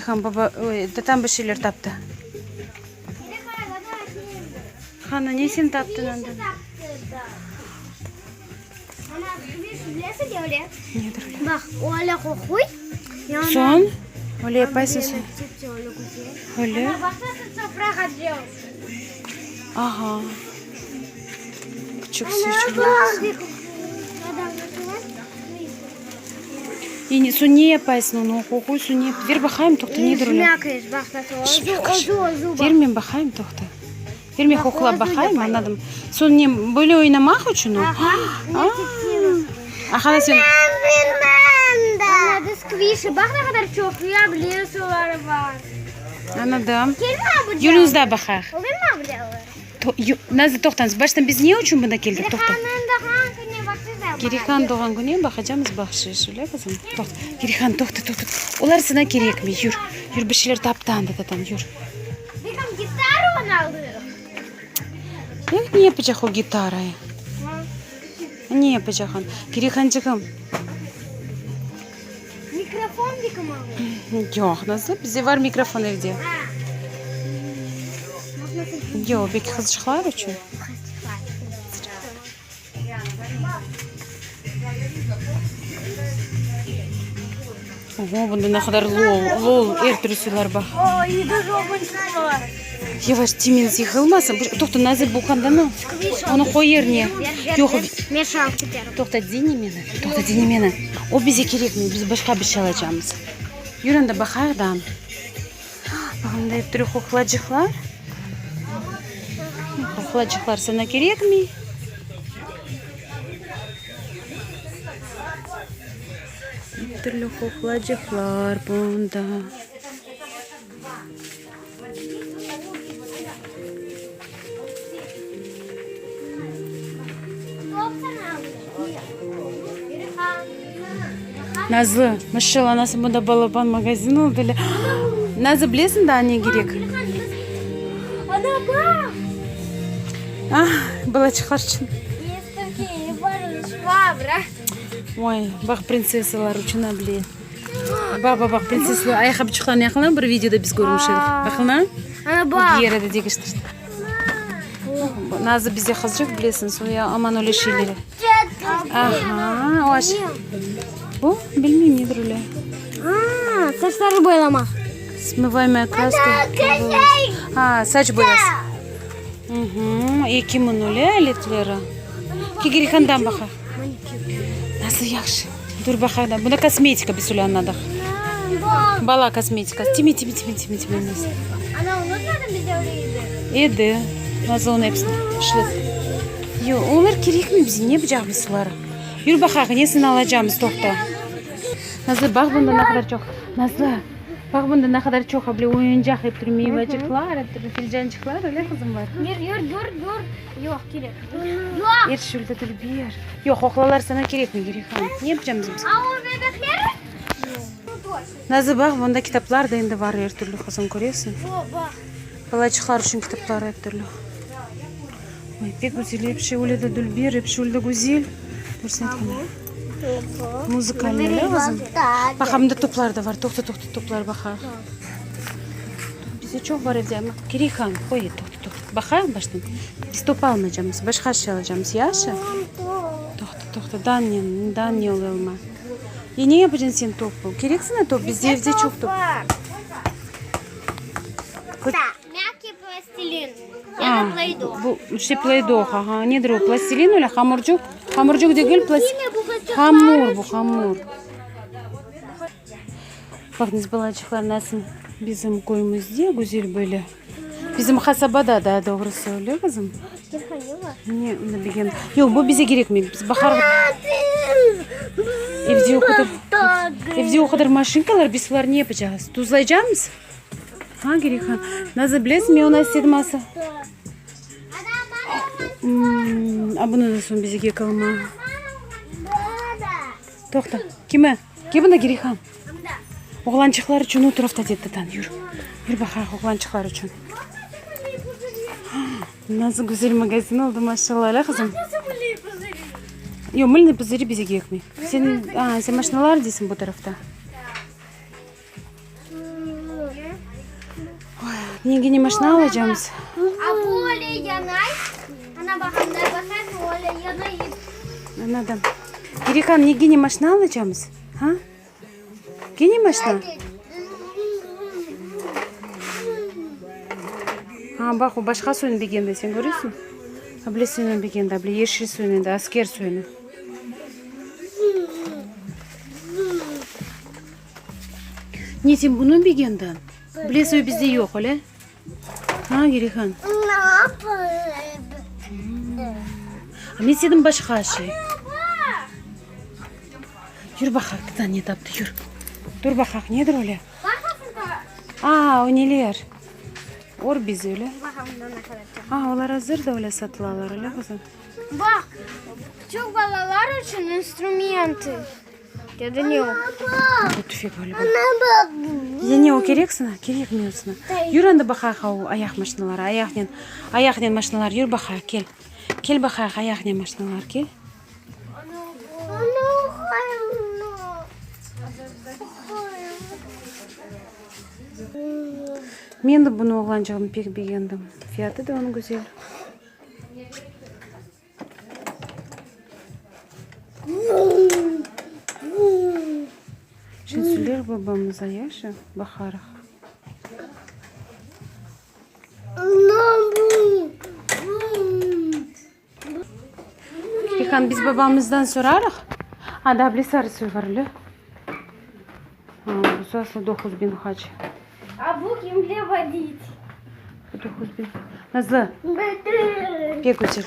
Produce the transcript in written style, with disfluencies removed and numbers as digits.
Girihan baba, oy, tatam bir şeyler taptı. Qana, ne sen taptın anda? Nedir öyle? Baq, öyle qoquy. Soñ, öyle yapaysıñ soñ. Öyle. Aha. Küçük suçuqlar. Endi soñ ne yapaysıñ onı? Qoquysıñ, ne? Ver baqayım, toqta, nedir öyle? Ver men baqayım, toqta. Ver men qoqlap baqayım, añladım. Soñ ne, böyle oynamaq içün o? Aha, sen. Añladım. Yürüñiz daa baqayıq. Nazlı, toqtañız, baştan biz ne içün bunda keldik? Toqta. Girihan doğğan künü baqacamız bahşiş, öyle qızım? Toqta, Girihan, toqta, toqta. Olar saña kerekmi? Yür, yür, bir şeyler taptı anda tatam, yür. Ne yapacaq o gitarayı? Ne yapacaq onı? Girihançığım. Yoq, Nazlı, bizde var mikrofon evde. Yoq, belki qızçıqlar içün. Oho, bunda ne qadar lol, lol, er türlü suylar bar. Yavaş, timiñiz yıqılmasın. Toqta, Nazlı, bu qandan o? Onı qoy yerine. Yoq, toqta, diñle meni, toqta, diñle meni. O bize kerekmey, biz başqa bir şey alacamız. Yür anda baqayıq da. Baq, mında er türlü qoqlacıqlar. Qoqlacıqlar saña kerekmey. Er türlü qoqlacıqlar bunda. Nazlı, maşallah, nasıl bunda balaban magazin oldı öyle. Nazlı, bilesiñ daa ne kerek? Ah, balaçıqlar içün. Oy, baq, printsessalar içün able. Baq, baq, baq, printsessalar ayaqqapçıqlarını yaqınlan bir videoda biz körmüş edik. Baqıñlar. Ana, baq. Yeri de degiştirdi. Nazlı bizde qızcıq, bilesiñ, soñ ya aman öyle şeyleri. Aha, o aş. Bu, bilmeyim, nedir öyle. Aa, saçları boyalamaq. Смываемая краска. Ha, saç boyası. Mhm, 2000 öyle aletleri. Kigirihandan baqayıq. Nasıl yahşı. Dur baqayıq da. Bunda kosmetika biz öyle añladıq. Bala kosmetikası. Timi, timi, timi, timi, timi. Ana, unutmadın bizde öyle edi. Edi. Nazlı onı episini işlet. Yoq, olar kerekmi bize? Ne yapacaq biz oları? Yür baqayıq, nesini alacamız, toqta. Nazlı, baq bunda ne qadar çoq. Nazlı, baq bunda ne qadar çoq able oyuncaq ep türlü meyvacıqlar, ep türlü filcançıqlar, öyle qızım bar. Yür, yür, dur, dur. Yoq, kerek. Yoq. Er şey öyle dülber. Yoq, qoqlalar saña kerekmi, Girihan? Ne yapacamız biz? A o bebekler? Nazlı, baq, bunda kitaplar da endi var er türlü, qızım, köresiñ? Balaçıqlar içün kitaplar er türlü. Oy, pek güzel, ep şey öyle de dülber, ep şey öyle de güzel. Doğrusını aytqanda. Muzıkalnıy, öyle qızım? Baq, a bunda toplar da var. Toqta, toqta, toplar baqayıq. Bizde çoq bar evde, amma Girihan, qoy, toqta. Toqta, baqayıq baştan. Biz top almaycamız, başqa şey alacamız, yaşı? Toqta, toqta, daa ne, daa ne ola alma? E, ne yapacañ sen topu? Kerek saña top, bizde evde çoq top. Mâgkiy plastilin ya da pleydoh. Bu, işte pleydoh, aha. Nedir o, plastilin öyle, hamurcuq? Hamurcuq degil, plastilin. Hamur bu, hamur. Baqıñız, balaçıqlar, nasıl bizim köyümizde güzel böyle. Bizim qasabada daa doğrusı, öyle qızım? Ne, ne bileyim. Yoq, bu bize kerekmey. Biz bahar... Evde o qadar, evde o qadar maşinkalar, biz olarnı ne yapacağız? Tuzlaycamız? Ha, Girihan? Nazlı, bilesiñ, men onı istedim ası. A bunı da soñ bizge qalma. Toqta, kimi? Kel bunda, Girihan. Oğlançıqlar içün o tarafta dedi tatan. Yür, yür baqayıq oğlançıqlar içün. Nasıl güzel magazin oldı, maşallah, öyle qızım? Yoq, mılnıy puzıri bize kerekmey. Sen, a, sen maşinalar deysiñ bu tarafta. Ne, kene maşina alacamız? A bu öyle yanay. Ana baqam, da baqayım, öyle yanay. Anladım. Girikan, ne kene maşina alacamız? Ha? Kene maşina? Ha, baq, o başqa suyun begendi, sen köresiñ? Able suyunı begendi, able yeşil suyunı da, asker suyunı. Ne, sen bunı begendiñ? Ble suyu bizde yoq, öyle? Ha, Girihan? Men istedim başqa şey. Yür baqaq, tita ne taptı, yür. Dur baqaq, nedir öyle? Aa, o neler? Or bizi öyle. Aa, olar azır da öyle satılalar, öyle qızım? Baq, küçük balalar içün instrumenti. Ya da ne o? Bu tüfek ğaliba. Ya ne o kerek sana? Kerek mi o sana? Yür anda baqayıq o ayaq maşinaları, ayaqnen, ayaqnen maşinalar, yür baqayıq, kel. Kel baqayıq ayaqnen maşinalar, kel. Men de bunı oğlançığım pek begendim. Fiyatı da onıñ güzel. Şimdi söyler babamıza ya, baqarıq. Rihan, biz babamızdan sorarıq. A, daa bile sarı soy var, öyle? A, bu aslı 9000 haç. A bu kimde vodit? Bu 9000. Nazlı, pek güzel.